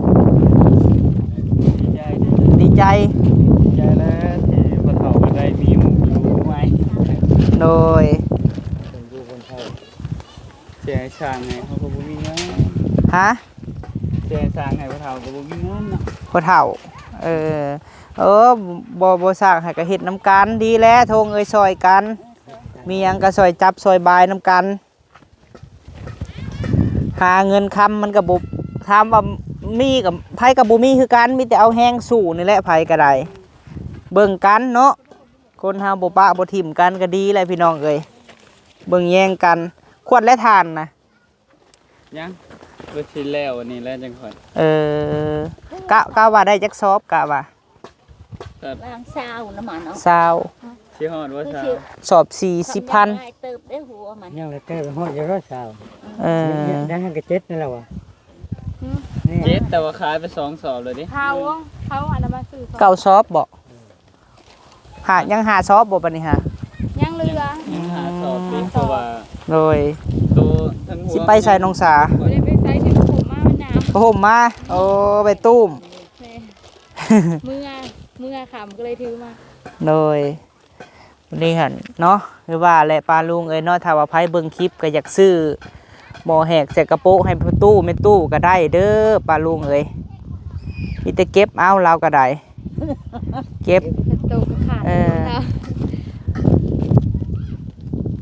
ດີໃຈ ດີໃຈ ດີໃຈແລ້ວທີ່ພໍ່ເຖົ້າກໍໄດ້ມີໝູ່ຢູ່ໃໝ່. ໂດຍ ເພິ່ນຢູ່ເພິ່ນເຖົ້າ ຊິໃຫ້ສ້າງໃຫ້ເຮົາກໍບໍ່ມີເງິນ. ຮະ? ຊິໃຫ້ສ້າງໃຫ້ພໍ່ເຖົ້າກໍບໍ່ມີເງິນເນາະ ພໍ່ເຖົ້າ. ເອີ ເອີ ບໍ່ ບໍ່ສ້າງໃຫ້ກໍເຮັດນຳກັນ ດີແລ້ວ ໂທງເອີຍ ຊ່ອຍກັນ ມີຫຍັງກໍຊ່ອຍຈັບຊ່ອຍບາຍນຳກັນ. ຫາເງິນຄຳມັນກໍບໍ່ ຖາມວ່າມີກໍ ໃຜກໍບໍ່ມີຄືກັນ ມີແຕ່ເອົາແຮງສູ້ນີ້ແຫຼະ ໃຜກໍໄດ້ ເບິ່ງກັນເນາະ. ຄົນເຮົາບໍ່ປະບໍ່ຖິ້ມກັນກໍດີແຫຼະພີ່ນ້ອງເອີຍ ເບິ່ງແຍງກັນ. ຂວດແລະຖ່ານນະ? ຍັງ ເພິ່ນຊິແລ້ວອັນນີ້ແລ້ວຈັ່ງຄ່ອຍ. ເອີ ກະ ກະວ່າໄດ້ຈັກສອບ ກະວ່າ ປະມານຊາວນະ ມາເນາະ ຊາວ ຊິຮອດບໍ່ຊາວ? ຊອບສີ່ສິບພັນ ເຕີບໄດ້ຫົວມັນ ຍັງລະເຕີບ ຮອດຢູ່ຊາວ. ເອີ ໄດ້ຫັ້ນກໍເຈັດນັ້ນແຫຼະຫວາ? ເຈັດ ແຕ່ວ່າຂາຍໄປສອງສອບແລ້ວເດ້. ເຂົາ ເຂົາອັນນັ້ນມາຊື້ ເກົ້າສອບບໍ່? ຫາ ຍັງຫ້າສອບບໍ່ບັດນີ້ຫາ? ຍັງເຫຼືອ ຍັງຫ້າສອບເດ້ ເພາະວ່າ ໂດຍ ໂຕທັງຫົວ ຊິໄປໃສນ້ອງສາ? ບໍ່ໄດ້ໄປໃສ ຖືຜ້າຫົ່ມມາ ມັນໜາວ ຜ້າຫົ່ມມາ. ໂອ້ ໄປຕຸ້ມ ແມ່ນ ເມື່ອ ເມື່ອຄ່ຳກໍເລີຍຖືມາ. ໂດຍ ນີ້ຫັ້ນເນາະ ຄືວ່າແຫຼະປ້າລຸງເອີຍເນາະ ຖ້າວ່າໃຜເບິ່ງຄລິບກໍຢາກຊື້ໝໍ້ແຫກໃສ່ກະໂປະໃຫ້ພໍ່ຕູ້ແມ່ຕູ້ກໍໄດ້ເດີປ້າລຸງເອີຍ. ມີແຕ່ເກັບເອົາ ລາວກໍໄດ້ ເກັບ ເອີ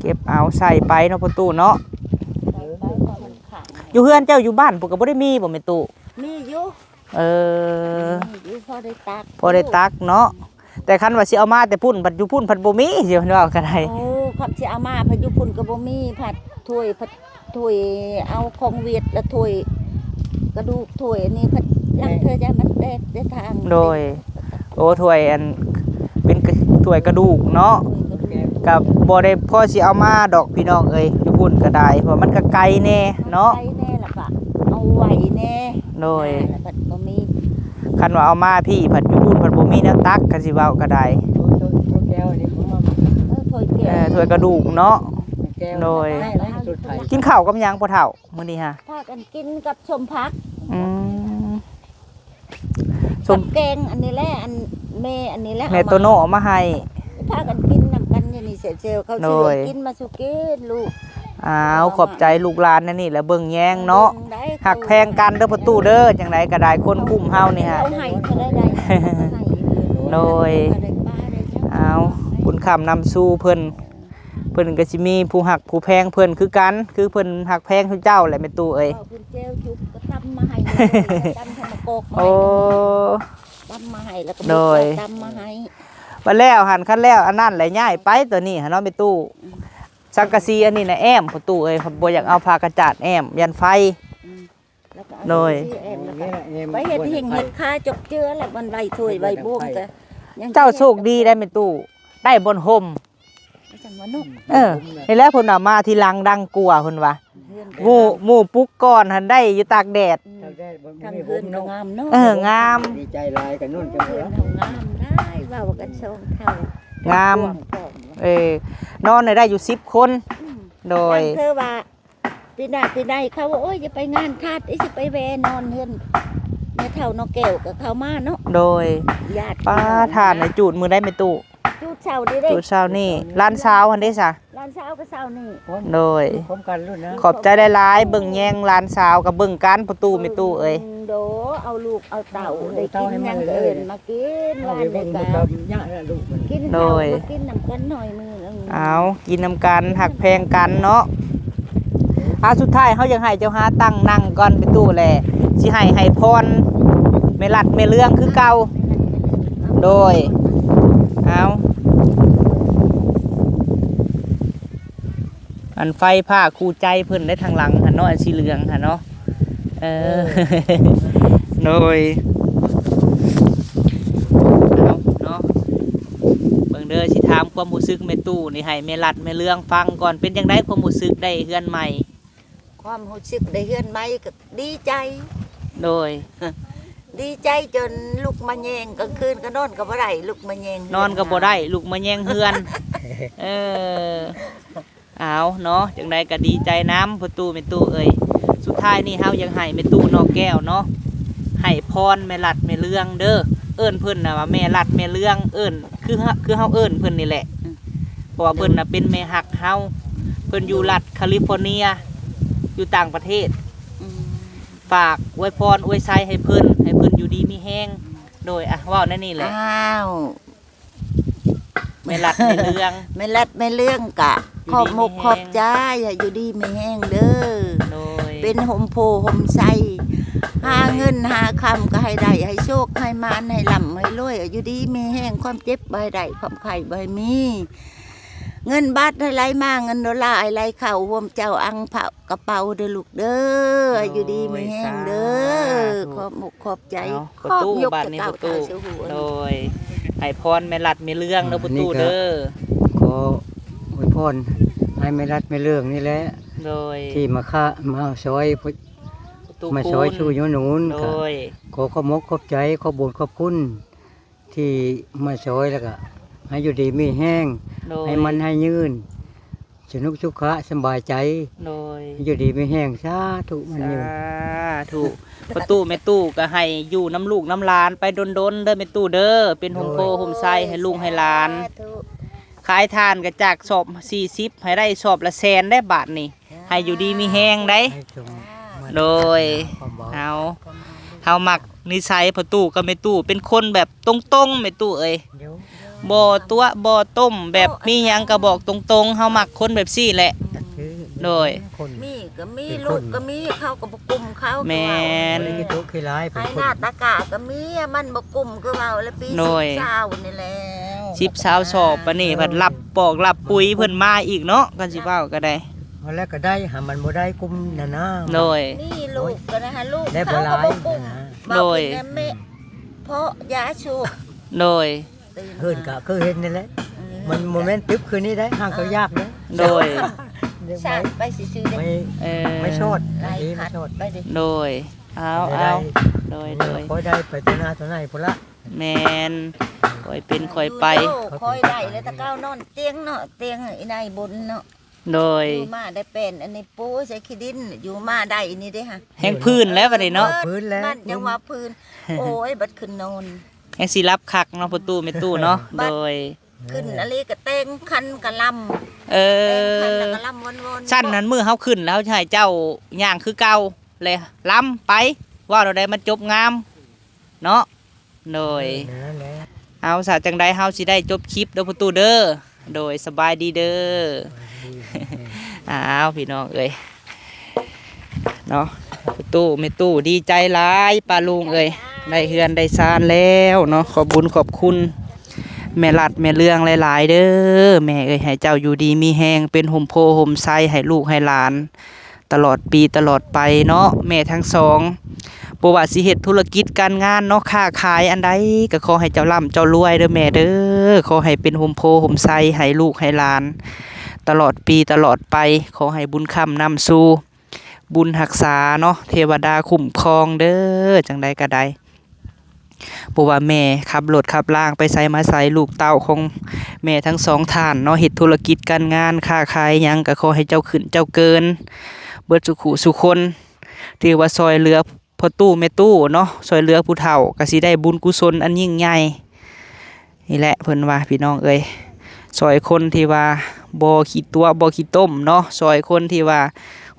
ເກັບເອົາໃສ່ໄປເນາະພໍ່ຕູ້ເນາະ. ຢູ່ເຮືອນເຈົ້າຢູ່ບ້ານພຸ້ນກໍບໍ່ໄດ້ມີບໍ່ແມ່ຕູ້? ມີຢູ່ ເອີ ມີຢູ່ ພໍໄດ້ຕັກ ພໍໄດ້ຕັກເນາະ. ແຕ່ຄັນວ່າຊິເອົາມາແຕ່ພຸ້ນ ບັດຢູ່ພຸ້ນພັດບໍ່ມີ ຊິເວົ້າກໍໄດ້. ໂອ້ ຄັນຊິເອົາມາພັດຢູ່ພຸ້ນກໍບໍ່ມີ ພັດຖ້ວຍ ພັດຖ້ວຍ ເອົາຂອງຫວຽດລະຖ້ວຍກະດູກ ຖ້ວຍອັນນີ້ພັດລາງເທື່ອຢ່າມັນແຕກແຕ່ທາງ. ໂດຍ ໂອ້ ຖ້ວຍອັນ ເປັນຖ້ວຍກະດູກເນາະ ກໍບໍ່ໄດ້ພໍຊິເອົາມາດອກພີ່ນ້ອງເອີຍ ຢູ່ພຸ້ນກໍໄດ້ ເພາະມັນກໍໄກແດ່ເນາະ ໄກແດ່ ແລ້ວກໍເອົາໄວ້ແດ່. ໂດຍ ແລ້ວພັດບໍ່ມີ ຄັນວ່າເອົາມາພີ້ພັດຢູ່ພຸ້ນພັດບໍ່ມີແນວຕັກ ຄັນຊິເວົ້າກໍໄດ້. ໂອ້ ຖ້ວຍ ຖ້ວຍແກ້ວອັນນີ້ ເອີ ຖ້ວຍແກ້ວ ເອີ ຖ້ວຍກະດູກເນາະ. ແກ້ວ ໂດຍ ກິນເຂົ້າກັບຫຍັງພໍ່ເຖົ້າ? ມື້ນີ້ຫາ ພາກັນກິນກັບສົ້ມຜັກ. ອືມ ສົ້ມ ກັບແກງອັນນີ້ແຫຼະ ອັນແມ່ອັນນີ້ແຫຼະ ແມ່ໂຕໂນເອົາມາໃຫ້ ພາກັນກິນນຳກັນຢູ່ນີ້ແຊວໆ ເຂົາຊິ ໂດຍ ກິນມາສູ່ກິນລູກ. ອ້າວ ຂອບໃຈລູກຫຼານແນວນີ້ແຫຼະ ເບິ່ງແຍງເນາະ ເບິ່ງໄດ້ ຮັກແພງກັນເດີພໍ່ຕູ້ເດີ. ຈັ່ງໃດກໍໄດ້ ຄົນກຸ່ມເຮົານີ້ຫາ ເຂົາໃຫ້ເທົ່າໃດໄດ້ ໂດຍ ເຂົາໄດ້ປາໄດ້ຫຍັງ. ອ້າວ ບຸນຄ້ຳນຳສູ່ເພິ່ນ ເພິ່ນກໍຊິມີຜູ້ຮັກຜູ້ແພງເພິ່ນຄືກັນ ຄືເພິ່ນຮັກແພງຄືເຈົ້າແຫຼະແມ່ຕູ້ເອີຍ. ເອົາເພິ່ນແຈ່ວຈຸກກໍຕຳມາໃຫ້ເລີຍ ຕຳທຳມະກອກມາໃຫ້ ໂອ້ ຕຳມາໃຫ້ ແລ້ວກໍ ໂດຍ ຕຳມາໃຫ້. ບັດແລ້ວຫັ້ນ ຄັນແລ້ວອັນນັ້ນແຫຼະ ຍ້າຍໄປຕົວນີ້ຫັ້ນເນາະແມ່ຕູ້. ອືມ ສັງກະສີອັນນີ້ນະແອ້ມພໍ່ຕູ້ເອີຍ ບໍ່ຢາກເອົາຜ້າກະຈາດແອ້ມ ຢ້ານໄຟ. ອືມ ໂດຍ ແອ້ມ ແລ້ວກໍໄປເຮັດຫິ້ງເຮັດຄາຈົກເຈືອ ແລ້ວມັນໄວ້ຖ້ວຍໄວ້ບ່ວງກໍຍັງ. ເຈົ້າໂຊກດີໄດ໋ແມ່ຕູ້ ໄດ້ບ່ອນຮົ່ມ. ເອີ ນີ້ແຫຼະ ເພິ່ນວ່າມາທີຫຼັງດັງກວ່າ ເພິ່ນວ່າ ໝູ່ ໝູ່ປຸກກ່ອນຫັ້ນໄດ້ຢູ່ຕາກແດດ. ອືມ ຕາກແດດ ທາງເຮືອນກໍງາມເນາະ. ເອີ ງາມ ດີໃຈຫຼາຍກັນໂນ່ນກັນ ເຮືອນເຮົາງາມຫຼາຍ ເວົ້າກັນສອງເຖົ້າ ງາມ ເອີ ນອນໄດ້ຢູ່ສິບຄົນ. ອືມ ໂດຍ ເພິ່ນວ່າ ປີໜ້າປີໃດເຂົາວ່າ ໂອ້ຍ ຢ່າໄປງານທາດ ອີ ຊິໄປແວ່ນອນເຮືອນແມ່ເຖົ້ານ້ອງແກ້ວກໍເຂົ້າມາເນາະ. ໂດຍ ຍາດ ປ້າ ພີ່ນ້ອງ ຖ່ານໃນຈູດມື້ໃດແມ່ຕູ້? ຈູດເຊົ້ານີ້ເດ້ ຈູດເຊົ້ານີ້. ຫຼານສາວຫັ້ນເດ້ຊະ? ຫຼານສາວກໍເຊົ້ານີ້. ໂດຍ ພ້ອມກັນໂລດນະ. ຂອບໃຈຫຼາຍໆ ເບິ່ງແຍງຫຼານສາວກັບເບິ່ງກັນພໍ່ຕູ້ແມ່ຕູ້ເອີຍ. ໂດ ເອົາລູກເອົາເຕົ້າໄດ້ກິນຫຍັງກໍເອີ້ນມາກິນ ເອົາໄປເບິ່ງ ມາເບິ່ງ ມັນກໍຍາກແຫຼະລູກມັນ. ໂດຍ ມາກິນນຳກັນໜ້ອຍມື້. ເອົາ ກິນນຳກັນ ຮັກແພງກັນເນາະ. ອາ ສຸດທ້າຍເຮົາຢາກໃຫ້ເຈົ້າຫາຕັ້ງນັ່ງກ່ອນ ແມ່ຕູ້ແຫຼະ ຊິໃຫ້ ໃຫ້ພອນແມ່ລັດແມ່ເລື່ອງຄືເກົ່າ. ໂດຍ ເອົາ ອັນໄຟຟ້າຄູ່ໃຈເພິ່ນໄດ້ທາງຫຼັງຫັ້ນເນາະ ອັນສີເຫຼືອງຫັ້ນເນາະ. ເອີ ເອີ ໂດຍ ເອົາເນາະ ເບິ່ງເດີ ຊິຖາມຄວາມຮູ້ສຶກແມ່ຕູ້ນີ້ໃຫ້ແມ່ລັດແມ່ເລື່ອງຟັງກ່ອນ. ເປັນຈັ່ງໃດຄວາມຮູ້ສຶກໄດ້ເຮືອນໃໝ່? ຄວາມຮູ້ສຶກໄດ້ເຮືອນໃໝ່ກໍ ດີໃຈ ໂດຍ ດີໃຈຈົນລຸກມາແຍງ ກາງຄືນກໍນອນກໍບໍ່ໄດ້ ລຸກມາແຍງເຮືອນ ນອນກໍບໍ່ໄດ້ ລຸກມາແຍງເຮືອນ ເອີ ເອົາເນາະ ຈັ່ງໃດກໍດີໃຈນຳພໍ່ຕູ້ແມ່ຕູ້ເອີຍ. ສຸດທ້າຍນີ້ເຮົາຢາກໃຫ້ແມ່ຕູ້ນອກແກ້ວເນາະ ໃຫ້ພອນແມ່ລັດແມ່ເລື່ອງເດີ ເອີ້ນເພິ່ນນະວ່າແມ່ລັດແມ່ເລື່ອງ ເອີ້ນ ຄື ຄືເຮົາເອີ້ນເພິ່ນນີ້ແຫຼະ ອືມ ເພາະວ່າເພິ່ນນະເປັນແມ່ຮັກເຮົາ ເພິ່ນຢູ່ລັດຄາລີຟໍເນຍ ຢູ່ຕ່າງປະເທດ ອືມ ຝາກອວຍພອນອວຍໄຊໃຫ້ເພິ່ນ ໃຫ້ເພິ່ນຢູ່ດີມີແຮງ ໂດຍ ອ່ະ ເວົ້າແນວນີ້ແຫຼະ ອ້າວ ແມ່ລັດແມ່ເລື່ອງ ແມ່ລັດແມ່ເລື່ອງກະ ຢູ່ດີມີແຮງ ຂອບອົກຂອບໃຈ ໃຫ້ຢູ່ດີມີແຮງເດີ ໂດຍ ເປັນຮົ່ມໂພຮົ່ມໄຊ ໂດຍ ຫາເງິນຫາຄຳກໍໃຫ້ໄດ້ ໃຫ້ໂຊກໃຫ້ໝານ ໃຫ້ລ່ຳໃຫ້ລວຍ ຢູ່ດີມີແຮງ ຄວາມເຈັບບໍ່ໃຫ້ໄດ້ ຄວາມໄຂ້ບໍ່ໃຫ້ມີ ເງິນບາດໃຫ້ໄຫຼມາ ເງິນໂດລາໃຫ້ໄຫຼເຂົ້າ ຮ່ວມເຈົ້າອັງພະ ກະເປົາເດີລູກເດີ ໂດຍ ໃຫ້ຢູ່ດີມີແຮງເດີ ສາທຸ ຂອບອົກຂອບໃຈ ເອົາ ປະຕູ ຂອບຍົກ ບາດນີ້ ປະຕູ ເຈົ້າເຈົ້າ ໂດຍ ໃຫ້ພອນແມ່ລັດແມ່ເລື່ອງເດີ ອືມ ປະຕູເດີ ອັນນີ້ກໍຂໍອວຍພອນໃຫ້ແມ່ລັດແມ່ເລື່ອງນີ້ແຫຼະ ໂດຍ ທີ່ມາຄ້າ ມາຊ່ອຍ ປະຕູ ມາຊ່ອຍ ຄູນ ຊູ່ຍູ້ໜູນ ໂດຍ ກໍຂໍຂອບອົກຂອບໃຈ ຂອບບຸນຂອບຄຸນ ທີ່ມາຊ່ອຍ ແລ້ວກໍໃຫ້ຢູ່ດີມີແຮງ ໂດຍ ໃຫ້ໝັ້ນໃຫ້ຍືນ ສະໜຸກສຸຂະສະບາຍໃຈ ໂດຍ ຢູ່ດີມີແຮງ ສາທຸໝັ້ນຍືນ ສາທຸ ປະຕູແມ່ຕູ້ກໍໃຫ້ຢູ່ນຳລູກນຳຫຼານໄປດົນໆເດີແມ່ຕູ້ເດີ ເປັນຮົ່ມໂພ ໂດຍ ຮົ່ມໄຊໃຫ້ລູກໃຫ້ຫຼານ ສາທຸ ຂາຍຖ່ານກໍຈາກສອບສີ່ສິບ ໃຫ້ໄດ້ສອບລະແສນໄດ໋ບາດນີ້ ໃຫ້ຢູ່ດີມີແຮງໄດ໋ ໃຫ້ສົມ ໂດຍ ຄວາມຫວັງ ເຮົາ ເຮົາມັກນິໄສພໍ່ຕູ້ກັບແມ່ຕູ້ ເປັນຄົນແບບຕົງໆ ແມ່ຕູ້ເອີຍ ໂດຍ ບໍ່ຕົວະບໍ່ຕົ້ມ ແບບມີຫຍັງກໍບອກຕົງໆ ເຮົາມັກຄົນແບບຊີ້ແຫຼະ ກໍຄື ໂດຍ ຄົນ ມີກໍມີ ເປັນຄົນ ລູກກໍມີ ເຂົາກໍບໍ່ກຸມເຂົາ ແມ່ນ ບໍ່ໄດ້ຂີ້ຕົວະຂີ້ຫຼາຍ ເປັນຄົນ ໄຮ່ນາຕາກາກໍມີ ມັນບໍ່ກຸມຄືເວົ້າແລ້ວ ປີ ໂດຍ ສິບຊາວນີ້ແລ້ວ ສິບຊາວສອບ ປານນີ້ພັດລັບປອກລັບປຸຍເພິ່ນມາອີກເນາະ ຄັນຊິເວົ້າກໍໄດ້ ເອົາແລ້ວກໍໄດ້ ຫາມັນບໍ່ໄດ້ກຸມນານາ ໂດຍ ນີ້ລູກກໍນະ ຫາລູກ ໄດ້ບໍ່ຫຼາຍ ເຂົາກໍບໍ່ກຸມ ນະ ໂດຍ ບອກແມ່ ເພາະຢາສູບ ໂດຍ ເຮືອນກໍຄືເຫັນນີ້ແຫຼະ ເອີ ມັນບໍ່ແມ່ນຕຶບຄືນີ້ໄດ໋ ຫ່າງກໍຍາກເດ້ ໂດຍ ສ້າງໄປຊື່ໆເດ້ ໄມ້ ເອີ ໄມ້ຊອດ ໄມ້ຊອດ ໄປເດ້ ໂດຍ ເອົາ ເອົາ ໂດຍ ໂດຍ ຄ່ອຍໄດ້ໄປຕົວໜ້າຕົວໃນພຸ້ນລະ ແມ່ນ ຄ່ອຍເປັນຄ່ອຍໄປ ຢູ່ໂລກ ຄ່ອຍໄດ້ແລ້ວ ແຕ່ເກົ່ານອນຕຽງເນາະ ຕຽງອີ່ນາຍບົນເນາະ ໂດຍ ຢູ່ມາໄດ້ແປນອັນນີ້ປູໃສ່ຂີ້ດິນ ຢູ່ມາໄດ້ນີ້ເດ້ຫະ ແຮງພື້ນແລ້ວບັດນີ້ເນາະ ເອີ ພື້ນແລ້ວ ມັນຍັງວ່າພື້ນ ໂອ້ຍ ບັດຂຶ້ນນອນ ແຮງຊິຫຼັບຄັກເນາະ ພໍ່ຕູ້ແມ່ຕູ້ເນາະ ບັດ ໂດຍ ຂຶ້ນອັນນີ້ກໍແຕ່ງຄັນກະລຳ ເອີ ແຕ່ງຄັນແລ້ວກໍລຳວອນໆ ຊັ້ນນັ້ນ ມື້ເຮົາຂຶ້ນແລ້ວ ເຮົາຊິໃຫ້ເຈົ້າຍ່າງຄືເກົ່າ ແລະ ລຳໄປ ເວົ້າແນວໃດມັນຈົບງາມເນາະ ໂດຍ ເອີ ນັ້ນແຫຼະ ເອົາ ສະ ຈັ່ງໃດເຮົາຊິໄດ້ຈົບຄລິບເດີພໍ່ຕູ້ເດີ ໂດຍ ສະບາຍດີເດີ ສະບາຍດີ ອ້າວ ພີ່ນ້ອງເອີຍ ເນາະ ປະຕູແມ່ຕູ້ດີໃຈຫຼາຍ ປ້າລຸງເອີຍ ໄດ້ເຮືອນໄດ້ຊານແລ້ວເນາະ ຂອບບຸນຂອບຄຸນແມ່ລັດແມ່ເລື່ອງຫຼາຍໆເດີ ແມ່ເອີຍ ໃຫ້ເຈົ້າຢູ່ດີມີແຮງ ເປັນຮົ່ມໂພຮົ່ມໄຊໃຫ້ລູກໃຫ້ຫຼານ ຕະຫຼອດປີຕະຫຼອດໄປເນາະ ແມ່ທັງສອງ ບໍ່ວ່າຊິເຮັດທຸລະກິດການງານເນາະ ຄ້າຂາຍອັນໃດ ກໍຂໍໃຫ້ເຈົ້າລ່ຳເຈົ້າລວຍເດີແມ່ເດີ ຂໍໃຫ້ເປັນຮົ່ມໂພຮົ່ມໄຊໃຫ້ລູກໃຫ້ຫຼານ ຕະຫຼອດປີຕະຫຼອດໄປ ຂໍໃຫ້ບຸນຄ້ຳນຳຊູ ບຸນຮັກສາເນາະ ເທວະດາຄຸ້ມຄອງເດີ ຈັ່ງໃດກໍໄດ້ ບໍ່ວ່າແມ່ຂັບລົດຂັບລາງໄປໃສມາໃສ ລູກເຕົ້າຂອງແມ່ທັງສອງທ່ານເນາະ ເຮັດທຸລະກິດການງານຄ້າຂາຍຫຍັງ ກໍຂໍໃຫ້ເຈົ້າຂຶ້ນເຈົ້າເກີນ ເບິດສູ່ຄູ່ສູ່ຄົນ ຖືວ່າຊ່ອຍເຫຼືອພໍ່ຕູ້ແມ່ຕູ້ເນາະ ຊ່ອຍເຫຼືອຜູ້ເຖົ້າ ກໍຊິໄດ້ບຸນກຸສົນອັນຍິ່ງໃຫຍ່ ນີ້ແຫຼະເພິ່ນວ່າ ພີ່ນ້ອງເອີຍ ຊ່ອຍຄົນທີ່ວ່າບໍ່ຂີ້ຕົວະບໍ່ຂີ້ຕົມເນາະ ຊ່ອຍຄົນທີ່ວ່າ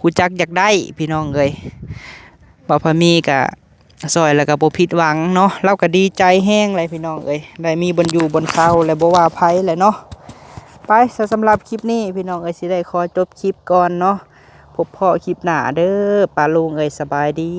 ຮູ້ຈັກຢາກໄດ້ ພີ່ນ້ອງເອີຍ ບ່າວພາມີກະຊ່ອຍແລ້ວກະບໍ່ຜິດຫວັງເນາະ ລາວກະດີໃຈແຮງແຫຼະພີ່ນ້ອງເອີຍ ໄດ້ມີບ່ອນຢູ່ບ່ອນເຊົາ ແລະບໍ່ວ່າໃຜແຫຼະເນາະ ໄປ ສຳລັບຄລິບນີ້ພີ່ນ້ອງເອີຍ ຊິໄດ້ຂໍຈົບຄລິບກ່ອນເນາະ ພົບພໍ້ຄລິບໜ້າເດີ ປ້າລຸງເອີຍ ສະບາຍດີ.